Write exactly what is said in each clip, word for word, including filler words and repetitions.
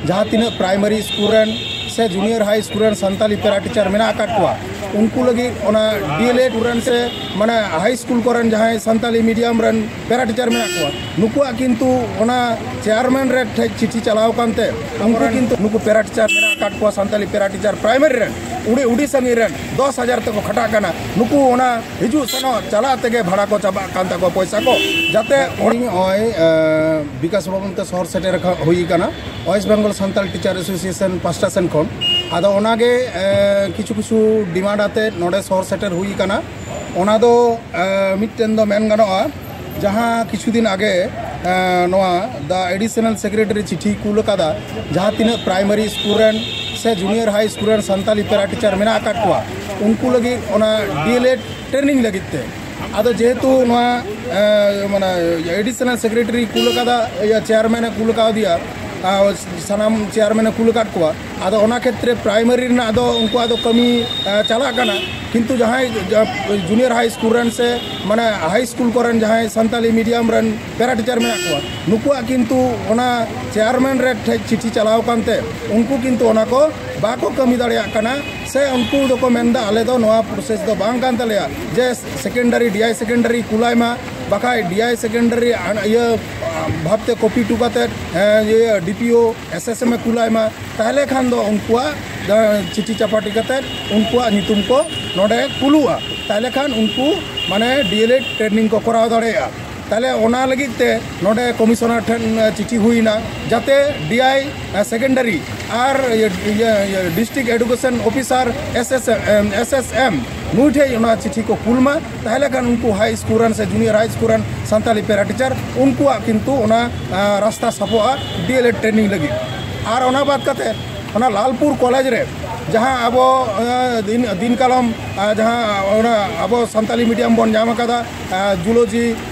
ᱡᱟᱦᱟᱸ ᱛᱤᱱᱟᱹᱜ primary school ᱨᱮᱱ ᱥᱮ ᱡᱩᱱᱤᱭᱟᱨ ᱦᱟᱭ ᱥᱠᱩᱞ ᱨᱮᱱ ᱥᱟᱱᱛᱟᱞᱤ ᱯᱮᱨᱟ ᱴᱤᱪᱟᱨ ᱢᱮᱱᱟᱜ ᱟᱠᱟᱫ ᱠᱚᱣᱟ, ᱩᱱᱠᱩ ᱞᱟᱹᱜᱤᱫ ᱚᱱᱟ ᱰᱤ ᱮᱞ ᱮᱰ ᱨᱮᱱ ᱥᱮ ᱢᱟᱱᱮ ᱦᱟᱭ ᱥᱠᱩᱞ ᱠᱚᱨᱮᱱ ᱡᱟᱦᱟᱸᱭ ᱥᱟᱱᱛᱟᱞᱤ ᱢᱤᱰᱤᱭᱟᱢ ᱨᱮᱱ ᱯᱮᱨᱟ ᱴᱤᱪᱟᱨ ᱢᱮᱱᱟᱜ ᱠᱚᱣᱟ, ᱱᱩᱠᱩᱣᱟᱜ ᱠᱤᱱᱛᱩ ᱚᱱᱟ ᱪᱮᱭᱟᱨᱢᱮᱱ ᱨᱮ ᱴᱷᱮᱡ ᱪᱤᱴᱷᱤ ᱪᱟᱞᱟᱣ ᱟᱠᱟᱱᱛᱮ ᱩᱱᱠᱩ ᱠᱤᱱᱛᱩ ᱱᱩᱠᱩ ᱯᱮᱨᱟ ᱴᱤᱪᱟᱨ ᱢᱮᱱᱟᱜ ᱟᱠᱟᱫ ᱠᱚᱣᱟ ᱥᱟᱱᱛᱟᱞᱤ ᱯᱮᱨᱟ ᱴᱤᱪᱟᱨ ᱯᱨᱟᱭᱢᱟᱨᱤ ᱨᱮᱱ ᱩᱰᱤ ᱩᱰᱤ ᱥᱟᱺᱜᱤᱧ ᱨᱮᱱ ᱫᱚᱥ ᱦᱟᱡᱟᱨ ᱛᱮᱠᱚ ᱠᱷᱟᱴᱟᱜ ᱠᱟᱱᱟ᱾ ᱱᱩᱠᱩ ᱚᱱᱟ ᱦᱤᱡᱩᱜ ᱥᱮᱱᱚᱜ ᱪᱟᱞᱟᱜ ᱛᱮᱜᱮ ᱵᱷᱟᱲᱟ ᱠᱚ ᱪᱟᱵᱟᱜ ᱠᱟᱱ ᱛᱟᱠᱚᱣᱟ, ᱯᱚᱭᱥᱟ ᱠᱚ᱾ ᱡᱟᱛᱮ ᱱᱚᱜᱼᱚᱭ ᱵᱤᱠᱟᱥ ᱵᱷᱚᱵᱚᱱ ᱛᱮ ᱥᱚᱦᱚᱨ ᱥᱮᱴᱮᱨ ᱦᱩᱭ ᱟᱠᱟᱱᱟ West Bengal Santal teacher association ᱯᱟᱥᱴᱟ ᱥᱮᱱ ᱠᱷᱚᱱ᱾ ᱟᱫᱚ ᱚᱱᱟᱜᱮ ᱠᱤᱪᱷᱩ ᱠᱤᱪᱷᱩ ᱰᱤᱢᱟᱱᱰ ᱟᱛᱮ ᱱᱚᱰᱮ ᱥᱚᱦᱚᱨ ᱥᱮᱴᱮᱨ ᱦᱩᱭ ᱟᱠᱟᱱᱟ᱾ ᱚᱱᱟ ᱫᱚ ᱢᱤᱫᱴᱮᱱ ᱫᱚ ᱢᱮᱱ ᱜᱟᱱᱚᱜᱼᱟ, ᱡᱟᱦᱟᱸ ᱠᱤᱪᱷᱩ ᱫᱤᱱ ᱟᱜᱮ ᱱᱚᱣᱟ ᱫᱟ ᱮᱰᱤᱥᱚᱱᱟᱞ ᱥᱮᱠᱨᱮᱴᱟᱨᱤ ᱪᱤᱴᱷᱤ ᱠᱩᱞ ᱟᱠᱟᱫᱟ, ᱡᱟᱦᱟᱸ ᱛᱤᱱᱟᱹᱜ ᱯᱨᱟᱭᱢᱟᱨᱤ ᱥᱠᱩᱞ ᱨᱮᱱ ᱥᱮ ᱡᱩᱱᱤᱭᱟᱨ ᱦᱟᱭ ᱥᱠᱩᱞ ᱨᱮᱱ ᱥᱟᱱᱛᱟᱞᱤ ᱯᱮᱨᱟ ᱴᱤᱪᱟᱨ ᱢᱮᱱᱟᱜ ᱟᱠᱟᱫ ᱠᱚᱣᱟ, ᱩᱱᱠᱩ ᱞᱟᱹᱜᱤᱫ ᱚᱱᱟ ᱰᱤ ᱮᱞ ᱮᱰ ᱴᱨᱮᱱᱤᱝ ᱞᱟᱹᱜᱤᱫ ᱛᱮ᱾ ᱟᱫᱚ ᱡᱮᱦᱮᱛᱩ ᱱᱚᱣᱟ ᱢᱟᱱᱮ ᱮᱰᱤᱥᱚᱱᱟᱞ ᱥᱮᱠᱨᱮᱴᱟᱨᱤ ᱠᱩᱞ ᱟᱠᱟᱫᱟ, ᱤᱭᱟᱹ ᱪᱮᱭᱟᱨᱢᱮᱱᱮ ᱠᱩᱞ ᱠᱟᱣᱫᱮᱭᱟ, ᱥᱟᱱᱟᱢ ᱪᱮᱭᱟᱨᱢᱮᱱᱮ ᱠᱩᱞ ᱟᱠᱟᱫ ᱠᱚᱣᱟ᱾ ᱟᱫᱚ ᱚᱱᱟ ᱠᱷᱮᱛᱨᱮ ᱯᱨᱟᱭᱢᱟᱨᱤ ᱨᱮᱱᱟᱜ ᱫᱚ ᱩᱱᱠᱩᱣᱟᱜ ᱫᱚ ᱠᱟᱹᱢᱤ ᱪᱟᱞᱟᱜ ᱠᱟᱱᱟ, ᱠᱤᱱᱛᱩ ᱡᱟᱦᱟᱸᱭ ᱡᱩᱱᱤᱭᱟᱨ ᱦᱟᱭ ᱥᱠᱩᱞ ᱨᱮᱱ ᱥᱮ ᱢᱟᱱᱮ ᱦᱟᱭ ᱥᱠᱩᱞ ᱠᱚᱨᱮᱱ ᱡᱟᱦᱟᱸᱭ ᱥᱟᱱᱛᱟᱞᱤ ᱢᱤᱰᱤᱭᱟᱢ ᱨᱮᱱ ᱯᱮᱨᱟ ᱴᱤᱪᱟᱨ ᱢᱮᱱᱟᱜ ᱠᱚᱣᱟ, ᱱᱩᱠᱩᱣᱟᱜ ᱠᱤᱱᱛᱩ ᱚᱱᱟ ᱪᱮᱭᱟᱨᱢᱮᱱ ᱨᱮ ᱴᱷᱮᱡ ᱪᱤᱴᱷᱤ ᱪᱟᱞᱟᱣ ᱟᱠᱟᱱᱛᱮ ᱩᱱᱠᱩ ᱠᱤᱱᱛᱩ ᱚᱱᱟ ᱠᱚ ᱵᱟᱠᱚ ᱠᱟᱹᱢᱤ ᱫᱟᱲᱮᱭᱟᱜ ᱠᱟᱱᱟ᱾ ᱥᱮ ᱩᱱᱠᱩ ᱫᱚᱠᱚ ᱢᱮᱱᱫᱟ, ᱟᱞᱮ ᱫᱚ ᱱᱚᱣᱟ ᱯᱨᱚᱥᱮᱥ ᱫᱚ ᱵᱟᱝ ᱠᱟᱱ ᱛᱟᱞᱮᱭᱟ ᱡᱮ ᱥᱮᱠᱮᱱᱰᱟᱨᱤ, ᱰᱤ ᱟᱭ ᱥᱮᱠᱮᱱᱰᱟᱨᱤ ᱠᱩᱞᱟᱭ ᱢᱟ, ᱵᱟᱠᱷᱟᱡ ᱰᱤ ᱟᱭ ᱥᱮᱠᱮᱱᱰᱟᱨᱤ ᱤᱭᱟᱹ ᱵᱷᱟᱵᱽᱛᱮ ᱠᱚᱯᱤ ᱦᱚᱴᱚ ᱠᱟᱛᱮ ᱤᱭᱟᱹ ᱰᱤ ᱯᱤ ᱳ, ᱮᱥ ᱮᱥ ᱮᱢ ᱮ ᱠᱩᱞᱟᱭ ᱢᱟ, ᱛᱟᱦᱚᱞᱮ ᱠᱷᱟᱱ ᱫᱚ ᱩᱱᱠᱩᱣᱟᱜ ᱪᱤᱴᱷᱤ ᱪᱟᱯᱟᱴᱤ ᱠᱟᱛᱮ ᱩᱱᱠᱩᱣᱟᱜ ᱧᱩᱛᱩᱢ ᱠᱚ ᱱᱚᱰᱮ ᱠᱩᱞᱩᱜᱼᱟ᱾ ᱛᱟᱦᱚᱞᱮ ᱠᱷᱟᱱ ᱩᱱᱠᱩ ᱢᱟᱱᱮ ᱰᱤ ᱮᱞ ᱮᱰ ᱴᱨᱮᱱᱤᱝ ᱠᱚ ᱠᱚᱨᱟᱣ ᱫᱟᱲᱮᱭᱟᱜᱼᱟ᱾ ᱛᱟᱦᱚᱞᱮ ᱚᱱᱟ ᱞᱟᱹᱜᱤᱫ ᱛᱮ ᱱᱚᱰᱮ ᱠᱚᱢᱤᱥᱚᱱᱟᱨ ᱴᱷᱮᱱ ᱪᱤᱴᱷᱤ ᱦᱩᱭᱱᱟ, ᱡᱟᱛᱮ ᱰᱤ ᱟᱭ ᱥᱮᱠᱮᱱᱰᱟᱨᱤ ᱟᱨ district education officer, S S M, ᱱᱩᱭ ᱴᱷᱮᱡ ᱚᱱᱟ ᱪᱤᱴᱷᱤ ᱠᱚ ᱠᱩᱞ ᱢᱟ᱾ ᱛᱟᱦᱚᱞᱮ ᱠᱷᱟᱱ ᱩᱱᱠᱩ ᱦᱟᱭ ᱥᱠᱩᱞ ᱨᱮᱱ ᱥᱮ ᱡᱩᱱᱤᱭᱟᱨ ᱦᱟᱭ ᱥᱠᱩᱞ ᱨᱮᱱ ᱥᱟᱱᱛᱟᱞᱤ ᱯᱮᱨᱟ ᱴᱤᱪᱟᱨ ᱩᱱᱠᱩᱣᱟᱜ ᱠᱤᱱᱛᱩ ᱚᱱᱟ ᱨᱟᱥᱛᱟ ᱥᱟᱯᱷᱚᱜᱼᱟ ᱰᱤ ᱮᱞ ᱮᱰ ᱴᱨᱮᱱᱤᱝ ᱞᱟᱹᱜᱤᱫ᱾ ᱟᱨ ᱚᱱᱟ ᱵᱟᱫ ᱠᱟᱛᱮ ᱚᱱᱟ ᱞᱟᱞᱯᱩᱨ ᱠᱚᱞᱮᱡᱽ ᱨᱮ ᱡᱟᱦᱟᱸ ᱟᱵᱚ ᱫᱤᱱ ᱫᱤᱱ ᱠᱟᱞᱚᱢ ᱡᱟᱦᱟᱸ ᱚᱱᱟ ᱟᱵᱚ ᱥᱟᱱᱛᱟᱞᱤ ᱢᱤᱰᱤᱭᱟᱢ ᱵᱚᱱ ᱧᱟᱢ ᱟᱠᱟᱫᱟ, ᱡᱩᱞᱚᱡᱤ,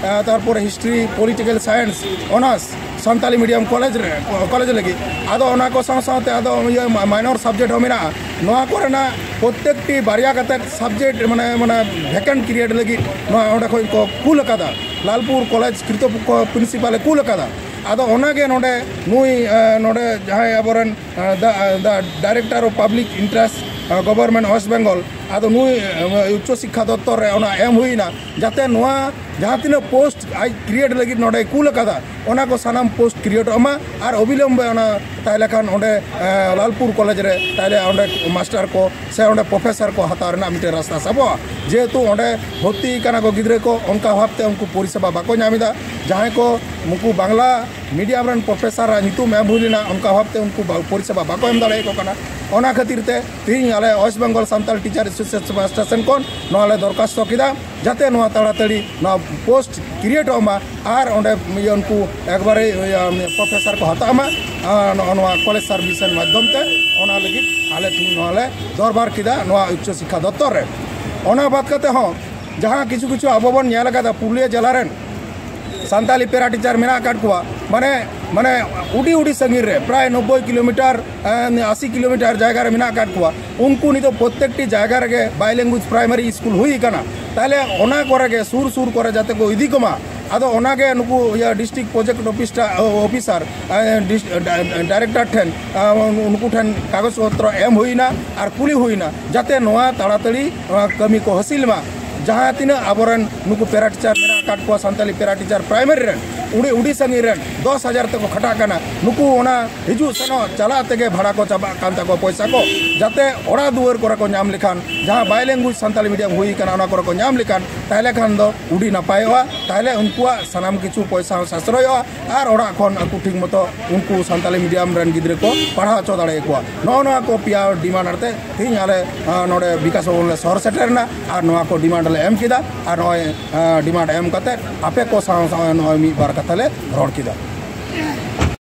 ᱛᱟᱨᱯᱚᱨᱮ history, political science honours Santali medium college ᱨᱮ, ᱠᱚᱞᱮᱡᱽ ᱞᱟᱹᱜᱤᱫ᱾ ᱟᱫᱚ ᱚᱱᱟ ᱠᱚ ᱥᱟᱶ ᱥᱟᱶᱛᱮ ᱟᱫᱚ ᱤᱭᱟᱹ ᱢᱟᱭᱱᱚᱨ ᱥᱟᱵᱡᱮᱠᱴ ᱦᱚᱸ ᱢᱮᱱᱟᱜᱼᱟ᱾ ᱱᱚᱣᱟ ᱠᱚᱨᱮᱱᱟᱜ ᱯᱨᱚᱛᱛᱮᱠᱴᱤ ᱵᱟᱨᱭᱟ ᱠᱟᱛᱮ ᱥᱟᱵᱡᱮᱠᱴ ᱢᱟᱱᱮ ᱢᱟᱱᱮ ᱵᱷᱮᱠᱮᱱᱴ ᱠᱨᱤᱭᱮᱴ ᱞᱟᱹᱜᱤᱫ ᱱᱚᱣᱟ ᱚᱸᱰᱮ ᱠᱷᱚᱱ ᱠᱚ ᱠᱩᱞ ᱟᱠᱟᱫᱟ, ᱞᱟᱞᱯᱩᱨ ᱠᱚᱞᱮᱡᱽ ᱠᱨᱤᱛᱚᱯᱚᱠᱠᱷᱚ ᱯᱨᱤᱱᱥᱤᱯᱟᱞᱮ ᱠᱩᱞ ᱟᱠᱟᱫᱟ᱾ ᱟᱫᱚ ᱚᱱᱟᱜᱮ ᱱᱚᱰᱮ ᱱᱩᱭ ᱱᱚᱰᱮ ᱡᱟᱦᱟᱸᱭ ᱟᱵᱚᱨᱮᱱ director of public interest government West Bengal, ᱟᱫᱚ ᱱᱩᱭ ᱩᱪᱪᱚ ᱥᱤᱠᱠᱷᱟ ᱫᱚᱯᱛᱚᱨ ᱨᱮ ᱚᱱᱟ ᱮᱢ ᱦᱩᱭᱱᱟ, ᱡᱟᱛᱮ ᱱᱚᱣᱟ ᱡᱟᱦᱟᱸ ᱛᱤᱱᱟᱹᱜ ᱯᱳᱥᱴ ᱟᱡ ᱠᱨᱤᱭᱮᱴ ᱞᱟᱹᱜᱤᱫ ᱱᱚᱰᱮᱭ ᱠᱩᱞ ᱟᱠᱟᱫᱟ, ᱚᱱᱟ ᱠᱚ ᱥᱟᱱᱟᱢ ᱯᱳᱥᱴ ᱠᱨᱤᱭᱮᱴᱚᱜ ᱢᱟ᱾ ᱟᱨ ᱚᱵᱤᱞᱚᱢᱵᱮ ᱚᱱᱟ ᱛᱟᱦᱞᱮ ᱠᱷᱟᱱ ᱚᱸᱰᱮ ᱞᱟᱞᱯᱩᱨ ᱠᱚᱞᱮᱡᱽ ᱨᱮ ᱛᱟᱦᱞᱮ ᱚᱸᱰᱮ ᱢᱟᱥᱴᱟᱨ ᱠᱚ ᱥᱮ ᱚᱸᱰᱮ ᱯᱨᱚᱯᱷᱮᱥᱚᱨ ᱠᱚ ᱦᱟᱛᱟᱣ ᱨᱮᱱᱟᱜ ᱢᱤᱫᱴᱮᱱ ᱨᱟᱥᱛᱟ ᱥᱟᱵᱚᱜᱼᱟ᱾ ᱡᱮᱦᱮᱛᱩ ᱚᱸᱰᱮ ᱵᱷᱚᱨᱛᱤ ᱠᱟᱱᱟ ᱠᱚ ᱜᱤᱫᱽᱨᱟᱹ ᱠᱚ, ᱚᱱᱠᱟ ᱵᱷᱟᱵᱽᱛᱮ ᱩᱱᱠᱩ ᱯᱚᱨᱤᱥᱮᱵᱟ ᱵᱟᱠᱚ ᱧᱟᱢ ᱮᱫᱟ᱾ ᱡᱟᱦᱟᱸᱭ ᱠᱚ ᱩᱱᱠᱩ ᱵᱟᱝᱞᱟ ᱢᱤᱰᱤᱭᱟᱢ ᱨᱮᱱ ᱯᱨᱚᱯᱷᱮᱥᱚᱨᱟᱜ ᱧᱩᱛᱩᱢ ᱮᱢ ᱦᱩᱭ ᱞᱮᱱᱟ, ᱚᱱᱠᱟ ᱵᱷᱟᱵᱽᱛᱮ ᱩᱱᱠᱩ ᱯᱚᱨᱤᱥᱮᱵᱟ ᱵᱟᱠᱚ ᱮᱢ ᱫᱟᱲᱮᱭᱟᱠᱚ ᱠᱟᱱᱟ᱾ ᱚᱱᱟ ᱠᱷᱟᱹᱛᱤᱨ ᱛᱮ ᱛᱮᱦᱮᱧ ᱟᱞᱮ West Bengal Santal teacher association ᱯᱟᱦᱴᱟ ᱥᱮᱱ ᱠᱷᱚᱱ ᱱᱚᱣᱟ ᱞᱮ ᱫᱚᱨᱠᱷᱟᱥᱛᱚ ᱠᱮᱫᱟ, ᱡᱟᱛᱮ ᱱᱚᱣᱟ ᱛᱟᱲᱟᱛᱟᱲᱤ ᱱᱚᱣᱟ ᱯᱳᱥᱴ ᱠᱨᱤᱭᱮᱴᱚᱜ ᱢᱟ ᱟᱨ ᱚᱸᱰᱮ ᱤᱭᱟᱹ ᱩᱱᱠᱩ ᱮᱠᱵᱟᱨᱮ ᱤᱭᱟᱹ ᱯᱨᱚᱯᱷᱮᱥᱚᱨ ᱠᱚ ᱦᱟᱛᱟᱜ ᱢᱟ᱾ ᱟᱨ ᱱᱚᱜᱼᱚ ᱱᱚᱣᱟ ᱠᱚᱞᱮᱡᱽ ᱥᱟᱨᱵᱷᱤᱥ ᱢᱟᱫᱽᱫᱷᱚᱢ ᱛᱮ ᱚᱱᱟ ᱞᱟᱹᱜᱤᱫ ᱟᱞᱮ ᱴᱷᱮᱱ ᱱᱚᱣᱟ ᱞᱮ ᱫᱚᱨᱵᱟᱨ ᱠᱮᱫᱟ ᱱᱚᱣᱟ ᱩᱪᱪᱚ ᱥᱤᱠᱠᱷᱟ ᱫᱚᱯᱛᱚᱨ ᱨᱮ᱾ ᱚᱱᱟ ᱵᱟᱫ ᱠᱟᱛᱮ ᱦᱚᱸ ᱡᱟᱦᱟᱸ ᱠᱤᱪᱷᱩ ᱠᱤᱪᱷᱩ ᱟᱵᱚ ᱵᱚᱱ ᱧᱮᱞ ᱟᱠᱟᱫᱟ ᱯᱩᱨᱩᱞᱤᱭᱟᱹ ᱡᱮᱞᱟ ᱨᱮᱱ ᱥᱟᱱᱛᱟᱞᱤ ᱯᱮᱨᱟ ᱴᱤᱪᱟᱨ ᱢᱮᱱᱟᱜ ᱟᱠᱟᱫ ᱠᱚᱣᱟ, ᱢᱟᱱᱮ ᱢᱟᱱᱮ ᱩᱰᱤ ᱩᱰᱤ ᱥᱟᱺᱜᱤᱧ ᱨᱮ ᱯᱨᱟᱭ ᱱᱚᱵᱵᱳᱭ ᱠᱤᱞᱳᱢᱤᱴᱟᱨ ᱟᱥᱤ ᱠᱤᱞᱳᱢᱤᱴᱟᱨ ᱡᱟᱭᱜᱟ ᱨᱮ ᱢᱮᱱᱟᱜ ᱟᱠᱟᱫ ᱠᱚᱣᱟ᱾ ᱩᱱᱠᱩ ᱱᱤᱛᱚᱜ ᱯᱨᱚᱛᱮᱠᱴᱤ ᱡᱟᱭᱜᱟ ᱨᱮᱜᱮ ᱵᱟᱭᱞᱮᱝᱜᱩᱭᱮᱡᱽ ᱯᱨᱟᱭᱢᱟᱨᱤ ᱥᱠᱩᱞ ᱦᱩᱭ ᱟᱠᱟᱱᱟ᱾ ᱛᱟᱦᱞᱮ ᱚᱱᱟ ᱠᱚᱨᱮ ᱜᱮ ᱥᱩᱨ ᱥᱩᱨ ᱠᱚᱨᱮ ᱡᱟᱛᱮ ᱠᱚ ᱤᱫᱤ ᱠᱚᱢᱟ᱾ ᱟᱫᱚ ᱚᱱᱟᱜᱮ ᱱᱩᱠᱩ ᱤᱭᱟᱹ district project office officer director ᱴᱷᱮᱱ ᱱᱩᱠᱩ ᱴᱷᱮᱱ ᱠᱟᱜᱚᱡᱽ ᱯᱚᱛᱨᱚ ᱮᱢ ᱦᱩᱭᱱᱟ ᱟᱨ ᱠᱩᱞᱤ ᱦᱩᱭᱱᱟ, ᱡᱟᱛᱮ ᱱᱚᱣᱟ ᱛᱟᱲᱟᱛᱟᱲᱤ ᱱᱚᱣᱟ ᱠᱟᱹᱢᱤ ᱠᱚ ᱦᱟᱹᱥᱤᱞ ᱢᱟ᱾ ᱡᱟᱦᱟᱸ ᱛᱤᱱᱟᱹᱜ ᱟᱵᱚᱨᱮᱱ ᱱᱩᱠᱩ ᱯᱮᱨᱟ ᱴᱤᱪᱟᱨ ᱢᱮᱱᱟᱜ ᱟᱠᱟᱫ ᱠᱚᱣᱟ ᱥᱟᱱᱛᱟᱞᱤ ᱯᱮᱨᱟ ᱴᱤᱪᱟᱨ ᱯᱨᱟᱭᱢᱟᱨᱤ ᱨᱮᱱ, ᱩᱰᱤ ᱩᱰᱤ ᱥᱟᱺᱜᱤᱧ ᱨᱮᱱ ᱫᱚᱥ ᱦᱟᱡᱟᱨ ᱛᱮᱠᱚ ᱠᱷᱟᱴᱟᱜ ᱠᱟᱱᱟ᱾ ᱱᱩᱠᱩ ᱚᱱᱟ ᱦᱤᱡᱩᱜ ᱥᱮᱱᱚᱜ ᱪᱟᱞᱟᱜ ᱛᱮᱜᱮ ᱵᱷᱟᱲᱟ ᱠᱚ ᱪᱟᱵᱟᱜ ᱠᱟᱱ ᱛᱟᱠᱚᱣᱟ ᱯᱚᱭᱥᱟ ᱠᱚ᱾ ᱡᱟᱛᱮ ᱚᱲᱟᱜ ᱫᱩᱣᱟᱹᱨ ᱠᱚᱨᱮ ᱠᱚ ᱧᱟᱢ ᱞᱮᱠᱷᱟᱱ, ᱡᱟᱦᱟᱸ ᱵᱟᱭᱞᱮᱝᱜᱩᱭᱮᱡᱽ ᱥᱟᱱᱛᱟᱞᱤ ᱢᱤᱰᱤᱭᱟᱢ ᱦᱩᱭ ᱟᱠᱟᱱᱟ ᱚᱱᱟ ᱠᱚᱨᱮ ᱠᱚ ᱧᱟᱢ ᱞᱮᱠᱷᱟᱱ, ᱛᱟᱦᱞᱮ ᱠᱷᱟᱱ ᱫᱚ ᱩᱰᱤ ᱱᱟᱯᱟᱭᱚᱜᱼᱟ᱾ ᱛᱟᱦᱞᱮ ᱩᱱᱠᱩᱣᱟᱜ ᱥᱟᱱᱟᱢ ᱠᱤᱪᱷᱩ ᱯᱚᱭᱥᱟ ᱦᱚᱸ ᱥᱟᱥᱨᱚᱭᱚᱜᱼᱟ ᱟᱨ ᱚᱲᱟᱜ ᱠᱷᱚᱱ ᱟᱠᱚ ᱴᱷᱤᱠ ᱢᱚᱛᱚ ᱩᱱᱠᱩ ᱥᱟᱱᱛᱟᱞᱤ ᱢᱤᱰᱤᱭᱟᱢ ᱨᱮᱱ ᱜᱤᱫᱽᱨᱟᱹ ᱠᱚ ᱯᱟᱲᱦᱟᱣ ᱦᱚᱪᱚ ᱫᱟᱲᱮᱭᱟᱠᱚᱣᱟ᱾ ᱱᱚᱜᱼᱚ ᱱᱚᱣᱟ ᱠᱚ ᱯᱮᱭᱟ ᱰᱤᱢᱟᱱᱰ ᱟᱛᱮ ᱛᱮᱦᱮᱧ ᱟᱞᱮ ᱱᱚᱰᱮ ᱵᱤᱠᱟᱥ ᱵᱷᱚᱵᱚᱱ ᱞᱮ ᱥᱚᱦᱚᱨ ᱥᱮᱴᱮᱨ ᱮᱱᱟ ᱟᱨ ᱱᱚᱣᱟ ᱠᱚ ᱰᱤᱢᱟᱱᱰ ᱞᱮ ᱮᱢ ᱠᱮᱫᱟ᱾ ᱟᱨ ᱱᱚᱜᱼᱚᱭ ᱰᱤᱢᱟᱱᱰ ᱮᱢ ᱠᱟᱛᱮ ᱟᱯᱮ ᱠᱚ ᱥᱟᱶ ᱥᱟᱶ ᱱᱚᱜᱼᱚᱭ ᱢᱤᱫ ᱵᱟᱨ ᱠᱟᱛᱷᱟ ᱞᱮ ᱨᱚᱲ ᱠᱮᱫᱟ᱾